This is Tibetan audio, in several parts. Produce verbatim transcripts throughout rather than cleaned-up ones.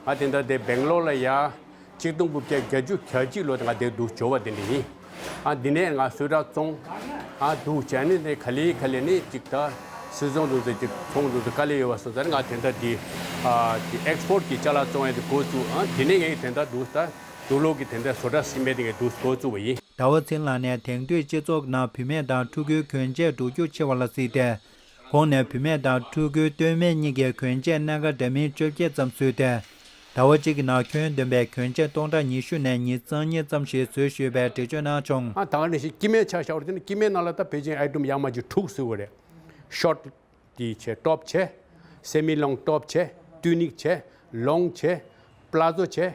ང་དེ་འདྲ་དེ་སྦེང་ལོར་ལ་ཡ་གཅིག་སྟོང་དགུ་བརྒྱ་བརྒྱད་ཅུ་གྱ་གཅིག་ལོ་དེ་ང་དེ་འདུག་འབྱོར་བ་དེ་འདྲ་ཡིན། ཨ་འདི་ནས་ང་གསོལ་ཇ་བཙོང་། ཨ་འདུག་བྱས་ནས་དེ་ག་ལེ་ག་ལེ་ནས་ཅིག་ད་སིལ་ཚོང་འདུག་ཚེ་ཅིག་ཚོང་འདུག་ཚེ་དཀའ་ལས་ཡོད་པ་སོང་ཙང་ང་དེ་འདྲ་དེ་ཨ་དེ་ཨེག་སི་པོར་ཊི་གི་ཅ་ལག་བཙོང་ཡས་དེ་འགོ་བཙུགས། ཨ་དེ་ནས་ངས་དེ་འདྲ་འདུག་ད་དུག་ལོག་གི་དེ་འདྲ་བཟོ་གྲྭ་ཟིན་པའི་དེ་ངས་འདུག་འགོ་བཙུགས་པ་ཡིན། ཟླ་བ་ཚེ་རིང་ལགས་ནས་དེང་དུས་སྤྱི་ཚོགས་ནང་བུད་མེད་དང་ཕྲུ་གུའི་གྱོན་ཆས་འགྲོ་རྒྱུག་ཆེ་བ་ལ་གཟིགས་ཏེ། ཁོང་ནས་བུད་མེད་དང་ཕྲུ་གུའི་སྟོད་སྨད་གཉིས་ཀའི་གྱོན་ཆས་སྣ་ཁ་འདྲ་མིན་བཅོ་བརྒྱད་ཙམ་བཟོས་ཏེ། ཟླ་བ་གཅིག་གི་ནང་ཁྱོན་བསྡོམས་པའི་གྱོན་ཆས་སྟོང་ཕྲག་ཉི་ཤུ་ནས་ཉི་ཤུ་རྩ་གཉིས་ཙམ་ཞིག་བཟོས་ཡོད་པའི་འགྲེལ་བརྗོད་གནང་བྱུང་། ཨ་ད་ག་ནང་བཞིན་སྐྱེ་དམན་ཆ་བཞག་པ་ཡིན་ན་སྐྱེ་དམན་ནང་ལ་ད་ཕལ་ཆེར་ཨའི་ཊེམ་ཡར་མར་ཅིག་དྲུག་བཟོས་ཡོད་རེད། ཤོར་ཊི་བྱས། ཊོབ་བྱས། སེ་མི་ལོང་ཊོབ་བྱས། ཊུ་ནིག་བྱས། ལོང་བྱས། པ་ལ་ཛོ་བྱས།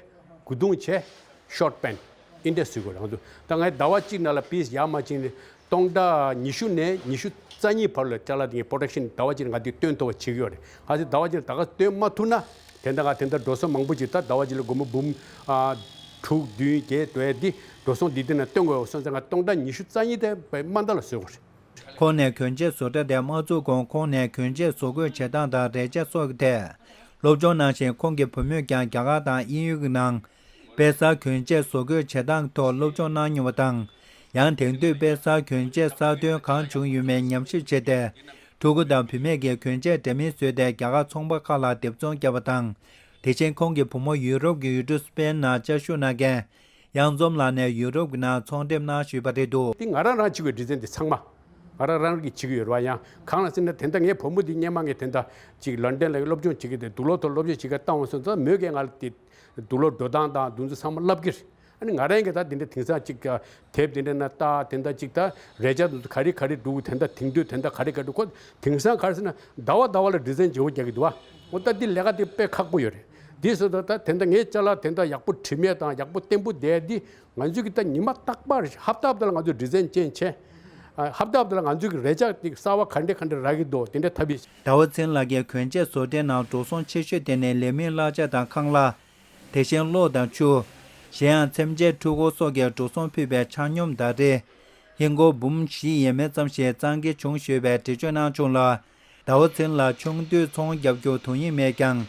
གུ་དུང་བྱས། ཤོར་ཊི་པེན་ཊི། འདི་འདྲ་བཟོས་ཡོད་རེད་ང་ཚོ། ད་ངས་ཟླ་བ་གཅིག་ནང་ལ་པིས་ཡར་མར་ཅིག་ནས་སྟོང་ཕྲག་ཉི་ཤུ་ནས་ཉི་ཤུ་རྩ་གཉིས་བར་ལ་ཅ་ལག་དེ་ངས་པོ་རོ་ཌག་ཤན་ཟླ་བ་གཅིག་ནང་ང་དེ་སྟོན་ཐུབ་པ་བྱེད་ཀྱི་ཡོད་རེད། གལ་སྲིད་ཟླ་བ་གཅིག་ནང་ད་ག་སྟོན་མ་ཐུབ་ན་དེ་འདྲ་ང་དེ་འདྲ་འགྲོ་སོང་མང་པོ་ཅིག་ད་ཟླ་བ་གཅིག་ལ་སྒོར་མོ་འབུམ་ཨ་དྲུག་བདུན་བརྒྱད་འགྲོ་ཡས་འདི་འགྲོ་སོང་འདི་དེ་ནང་སྟོན་དགོས་སོང་ཙང་ང་སྟོང་ཕྲག་ཉི་ཤུ་རྩ་གཉིས་དེ་དཔེ་མ་འདང་ལ་བཟོས་པ་རེད། ཁོང་ནས་གྱོན་ཆས་བཟོ་གྲྭ་དེ་མ་བཙུགས་གོང་ཁོང་ནས་གྱོན་ཆས་བཟོ་འགོད་བྱེད་སྟངས་དང་རས་ཆས་སོགས་ཀྱི་ཐད་སློབ་སྦྱོང་གནང་ཞིང་། ཁོང་གི་བུ་མོས་ཀྱང་རྒྱ་གར་དང་དབྱིན་ཡུལ་གྱི་ནང་དཔེ་གསར་གྱོན་ཆས་བཟོ་འགོད་བྱེད་སྟངས་ཀྱི་ཐོག་སློབ་སྦྱོང་གནང་མྱོང་བ་དང་། ཡང་དེང་དུས་དཔེ་གསར་གྱོན་ཆས་གསར་ཐོན་གང་བྱུང་ཡོད་མེད་ཉམས་ཞིབ་བྱས་ཏེ། ཕྲུ་གུ་དང་བུད་མེད་ཀྱི་གྱོན་ཆས་འདྲ་མིན་བཟོས་ཏེ་རྒྱ་གར་ཚོང་པ་ཁག་ལ་སྡེབ་ཚོང་བརྒྱབ་པ་དང་། དེ་བཞིན་ཁོང་གི་བུ་མོ་ཡུ་རོབ་ཀྱི་ཡུལ་གྲུ་སི་པེན་ནང་བཅའ་བཞུགས་གནང་མཁན་གཡང་འཛོམས་ལགས་ནས་ཡུ་རོབ་ཀྱི་ནང་ཚོང་འགྲེམས་གནང་བཞུགས་པ་རེད་འདུག། འདི་ང་རང་རང་བྱེད་དགོས་སྒྲིག་འཛིན་འདི་ཚང་མ་ང་རང་རང་གིས་བྱེད་ཀྱི་ཡོད་རེད་བ། ཡང་གང་ལ་ཟེར་ན་དེ་འདྲ་ངའི་བུ་མོ་འདི་སྔོན་མ་ངས་དེ་འདྲ་ཅིག་ལོན་ཌོན་ལ་སློབ་སྦྱོང་བྱེད་ཀྱི་དེ་དུག་ལོག་ཐོག་སློབ་སྦྱོང་བྱེད་ཀྱི་བཏང་བ་སོང་ཙང་མོས་ཀྱིས་ང་ལ་དེ་དུག་ལོག་འགྲོ་སྟངས་དང་དེ་ཚོ་ཚང་མ་བསླབ་ཀྱི་རེད། ཨ་ནི་ང་རང་གིས་ད་དེ་འདྲ་དེང་སང་ཅིག་དེབ་དེ་འདྲ་ན་ལྟ་དེ་འདྲ་ཅིག་ད་རས་ཆ་དེ་ཚོ་ག་རེ་ག་རེ་འདུག་དེ་འདྲ་དེང་དུས་དེ་འདྲ་ག་རེ་ག་རེ་འདུག་ཁོ་དེང་སང་ག་རེ་ཟེར་ན་ཟླ་བ་ཟླ་བ་ལ་ཌི་ཛའིན་བརྗེ་པོ་རྒྱག་གི་འདུག་བ། འོ་ད་འདི་ལས་ཀ་དེ་དཔེ་ཁག་པོ་ཡོད་རེད། དེ་སོ་ད་ད་དེ་འདྲ་ངའི་ཅ་ལག་དེ་འདྲ་ཡག་པོ་དྲི་མེད་དང་ཡག་པོ་བརྟན་པོ་བསྡད་དེ་ང་ཚོས་ཀྱི་ད་ཉི་མ་རྟག་པར་ཧབ་ཏ་ཧབ་ཏ་ལ་ང་ཚོས་ཌི་ཛའིན་ཅེན་ཇི་བྱས། ཨ་ཧབ་ཏ་ཧབ་ཏ་ལ་ང་ཚོས་ཀྱི་རས་ཆ་དེ་གསར་བ་ག་འདྲ་ག་འདྲ་རག་གི་འདུག་དེ་འདྲ་ཐབས་ཤེས། ཟླ་བ་ཚེ་རིང་ལགས་ཀྱིས་གྱོན་ཆས་བཟོ་གྲྭའི་ནང་འགྲོ་སོང་ཆེ་ཤོས་དེ་ནི་ལས་མིའི་གླ་ཆ་དང་ཁང་གླ། དེ་བཞིན་གློག་དང་ཆུ། གཞན་ཡང་ཚེམ་ཆས་འཕྲུལ་འཁོར་སོགས་ཀྱི་འགྲོ་སོང་ཕུད་པའི་ཆ་སྙོམས་ཟླ་རེར་ཧིན་སྒོར་འབུམ་བཞི་ཡས་མས་ཙམ་ཞིག་གཙང་སྒེར་བྱུང་ཡོད་པའི་འགྲེལ་བརྗོད་གནང་བྱུང་ལ། ཟླ་བ་ཚེ་རིང་ལགས་ཆུང་དུས་ཚོང་རྒྱག་རྒྱུར་དོ་དབྱིངས་མེད་ཀྱང་།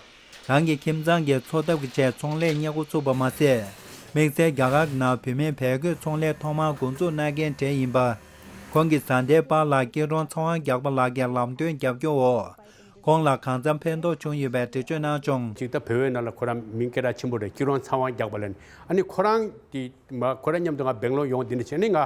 རང་གི་ཁྱིམ་ཚང་གི་འཚོ་ཐབས་ཀྱི་ཆེད་ཚོང་ལས་གཉེར་འགོ་ཚུགས་པ་མ་ཟད། དམིགས་བསལ་རྒྱ་གར་གྱི་ནང་བུད་མེད་བལ་གོས་ཚོང་ལས་ཐོག་མར་འགོ་འཛུགས་གནང་མཁན་གྲས་ཡིན་པ། ཁོང་གི་བཟའ་ཟླའི་པཱ་ལགས་སྐྱིད་གྲོང་ཚེ་དབང་རྒྱགས་པ་ལགས་ཀྱིས་ལམ་སྟོན་རྒྱབ་སྐྱོར་འོག་ཁོང་ལ་གང་འཚམ་ཕན་ཐོགས་བྱུང་ཡོད་པའི་འགྲེལ་བརྗོད་གནང་བྱུང་། ཅིག་ད་བོད་པའི་ནང་ལ་ཁོ་རང་མིང་སྐད་གྲགས་ཆེན་པོ་རེད། སྐྱིད་གྲོང་ཚེ་དབང་རྒྱགས་པ་ལབ་ནས། ཨ་ནི་ཁོ་རང་དེ་མ་ཁོ་རང་མཉམ་དུ་ང་སྦེང་ལོར་ཡོང་དེ་འདྲ་བྱས་ནས་ང་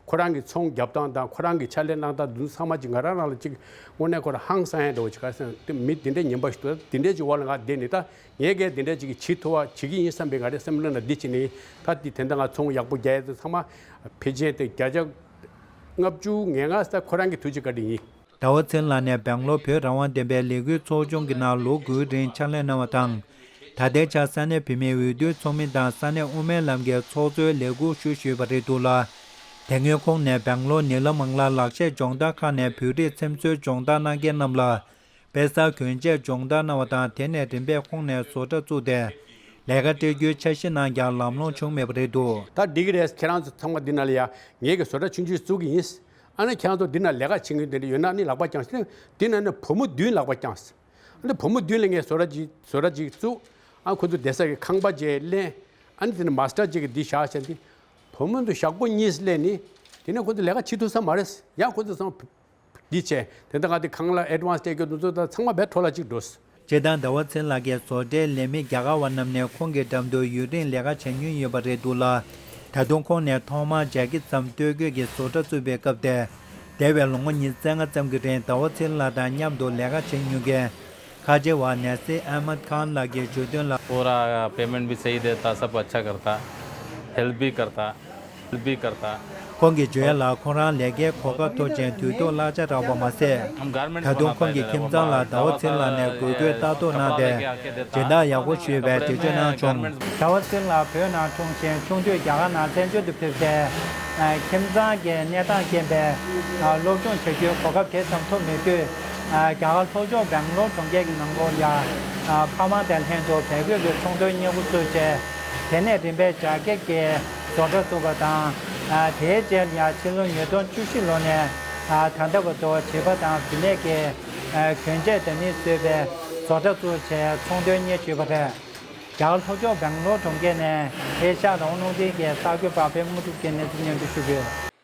ཁོ་རང་གི་ཚོང་རྒྱབ་སྟངས་དང་ཁོ་རང་གི་ཕྱག་ལས་གནང་སྟངས་དེ་ཚོ་ཚང་མ་ཅིག་ང་རང་རང་ལ་ཅིག་དངོས་གནས་ཁོ་རང་ཧང་སང་ཡ་འདྲ་བོ་ཅིག་ག་རེ་ཟེར་ན་དེ་མི་དེ་འདྲའི་ངན་པ་ཞིག་འདུག་དེ་འདྲའི་ཅིག་འོག་ལ་ང་བསྡད་ནས་ད་ངས་གས་དེ་འདྲའི་ཅིག་བྱེད་ཐུབ་པ་བྱེད་ཀྱི་ཡིན་བསམ་པའི་ང་རའི་སེམས་ལ་ན་འདི་བྱས་ནས་ད་དེ་དེ་འདྲ་ང་ཚོང་ཡག་པོ་རྒྱག་ཡ་དེ་ཚང་མ་ཕལ་ཆེར་དེ་བརྒྱ་ཆ་ལྔ་བཅུ་ང་ལྔ་ཙམ་ཁོ་རང་གི་ཐུགས་རྗེ་བཀའ་དྲིན་ཡིན། ཟླ་བ་ཚེ་རིང་ལགས་ནས་སྦེང་ལོར་བོད་རང་དབང་བདེན་པའི་ལས་འགུལ་ཚོགས་ཆུང་གི་ནང་ལོ་དགུའི་རིང་ཕྱག་ལས་གནང་བ་དང་། ད་ལྟའི་ཆར་ས་གནས་བུད་མེད་འོས་བསྡུའི་ཚོགས་མི་དང་ས་གནས་དབུ་མའི་ལམ་གྱི་ཚོགས་གཙོའི་ལས་ཁུར་ཞུ་བཞུགས་པ་རེད་འདུག་ལ། དེ་སྔོན་ཁོང་ནས་སྦེང་ལོར་ནི་ལ་མང་ལ་ལག་ཤེས་སྦྱོང་བརྡར་ཁང་ནས་བོད་རིགས་ཚེམ་བཟོའི་སྦྱོང་བརྡར་གནང་མཁན་རྣམས་ལ་དཔེ་གསར་གྱོན་ཆས་སྦྱོང་བརྡར་གནང་བ་དང་། དེ་ནས་རིམ་པས་ཁོང་ནས་བཟོ་གྲྭ་བཙུགས་ཏེ་ལས་ཀ་སྤྲད་རྒྱུའི་འཆར་གཞི་གནང་ཀྱང་ལམ་ལྷོང་བྱུང་མེད་པ་རེད་འདུག་ད་འགྲིག་གི་རེད། ཁྱེད་རང་ཚོ་ཚང་མ་འདི་ན་ལ་ཡ་ངེད་ཀྱི་བཟོ་གྲྭ་ཆུང་ཆུང་བཙུགས་ཀྱི་ཡིན། ཨ་ནི་ཁྱེད་རང་ཚོ་འདི་ན་ལས་ཀ་བྱེད་མཁན་དེ་འདྲ་ཡོད་ན་ནི་ལག་པ་བརྐྱངས་ཟེར། འདི་ན་ནི་བུ་མོ་བདུན་ལག་པ་བརྐྱངས་ཟེར། ཨ་ནི་བུ་མོ་བདུན་ལ་ངས་བཟོ་གྲྭ་ཅིག་བཟོ་གྲྭ་ཅིག་བཙུགས། ཨ་ཁོ་ཚོ་བསྡད་ས་གི་ཁང་པ་ཅིག་ལེན། ཨ་ནི་དེ་ནི་མ་སི་ཊར་ཅིག་གི་འདི་བཞག་བྱས་འདི། བུ་མོ་ཚོ་ཞག་པོ་གཉིས་ལེན་ནི། དེ་ནས་ཁོ་ཚོ་ལས་ཀ་བྱེད་ཐུབ་ས་མ་རེད། ཡང་ཁོ་ཚོ་ཚང་མ་འདི་བྱས། དེ་འདྲ་ང་དེ་ཁང་གླ་ཨེ་ཌི་ཝན་སི་སྤྲད་རྒྱུ་དེ་ཚོ་ད་ཚང་མ་བས་འཕྲོ་བརླག་ཅིག་འགྲོ། སྤྱིར་བཏང་ཟླ་བ་ཚེ་རིང་ལགས་ཀྱིས་བཟོ་གྲྭའི་ལས་མི་རྒྱ་གར་བ་རྣམས་ནས་ཁོང་གི་འགྲམ་དུ་ཡུན་རིང་ལས་ཀ་བྱེད་མྱོང་ཡོད་པ་རེད་འདུག་ལ། ད་དུང་ཁོང་ནས་ཐོག་མར་ཇེ་ཀེ་ཊི་ཙམ་སྟོད་གོས་ཀྱི་བཟོ་གྲྭ་བཙུགས་པའི་སྐབས་དེ། འདས་པའི་ལོ་ངོ་ཉི་ཤུ་རྩ་ལྔ་ཙམ་གྱི་རིང་ཟླ་བ་ཚེ་རིང་ལགས་དང་མཉམ་དུ་ལས་ཀ་བྱེད་མྱོང་མཁན་ཁ་ཆེ་བ་ནེ་སི་ཨ་མད་ཁཱན་ལགས་ཀྱིས་བརྗོད་དོན་ལ། पूरा पेमेंट भी सही देता, सब अच्छा करता, हेल्प भी करता, हेल्प भी करता। ཁོང་གིས་བརྗོད་ཡ་ལ། ཁོང་རང་ལས་ཀའི་གོ་སྐབས་ཐོབ་ཅིང་དུས་ཐོག་གླ་ཆ་རག་པ་མ་ཟད། ད་དུང་ཁོང་གི་ཁྱིམ་ཚང་ལ་ཟླ་བ་ཚེ་རིང་ལགས་ནས་འགུལ་སྐྱོད་ལྟ་རྟོག་གནང་སྟེ། སྦྱིན་བདག་ཡག་པོ་ཞུས་པའི་འགྲེལ་བརྗོད་གནང་བྱུང་། ཟླ་བ་ཚེ་རིང་ལགས་བོད་ནང་འཁྲུངས་ཤིང་ཆུང་དུས་རྒྱ་གར་ནང་བཙན་བྱོལ་དུ་ཕེབས་ཏེ། ཁྱིམ་ཚང་གི་གནས་སྟངས་རྐྱེན་པས་སློབ་སྦྱོང་བྱ་རྒྱུའི་གོ་སྐབས་དེ་ཙམ་ཐོབ་མེད་དུས། རྒྱ་གར་ལྷོ་ཕྱོགས་སྦེང་ལོར་གྲོང་ཁྱེར་གྱི་ནང་ལོགས་ལ་ཕ་མ་དང་ལྷན་དུ་བལ་གོས་ཀྱི་ཚོང་དོན་གཉེར་འགོ་བཙུགས་བྱས། དེ་ནས་རིམ་པས་ཇེ་ཀེ་ཊི་ཀྱི་བཟོ་གྲྭ་བཙུགས་པ་དང་། དེའི་རྗེས་ལ་ཡང་ཕྱི་ལོ་ཉིས་སྟོང་བཅུ་བཞི་ལོ་ནས་ད་ལྟ་བར་དུ་བྱིས་པ་དང་བུད་མེད་ཀྱི་གྱོན་ཆས་འདྲ་མིན་བཟོས་པའི་བཟོ་གྲྭ་བཙུགས་བྱས་ཚོང་དོན་གཉེར་བཞིན་པ་རེད། རྒྱ་གར་ལྷོ་ཕྱོགས་སྦེང་ལོར་གྲོང་ཁྱེར་ནས་ཨེ་ཤ་ཡ་རང་དབང་རླུང་འཕྲིན་གྱི་གསར་འགོད་པ་པད་མ་དངོས་གྲུབ་ཀྱིས་གནས་ཚུལ་སྙན་སྒྲོན་ཞུ་གི་ཡོད།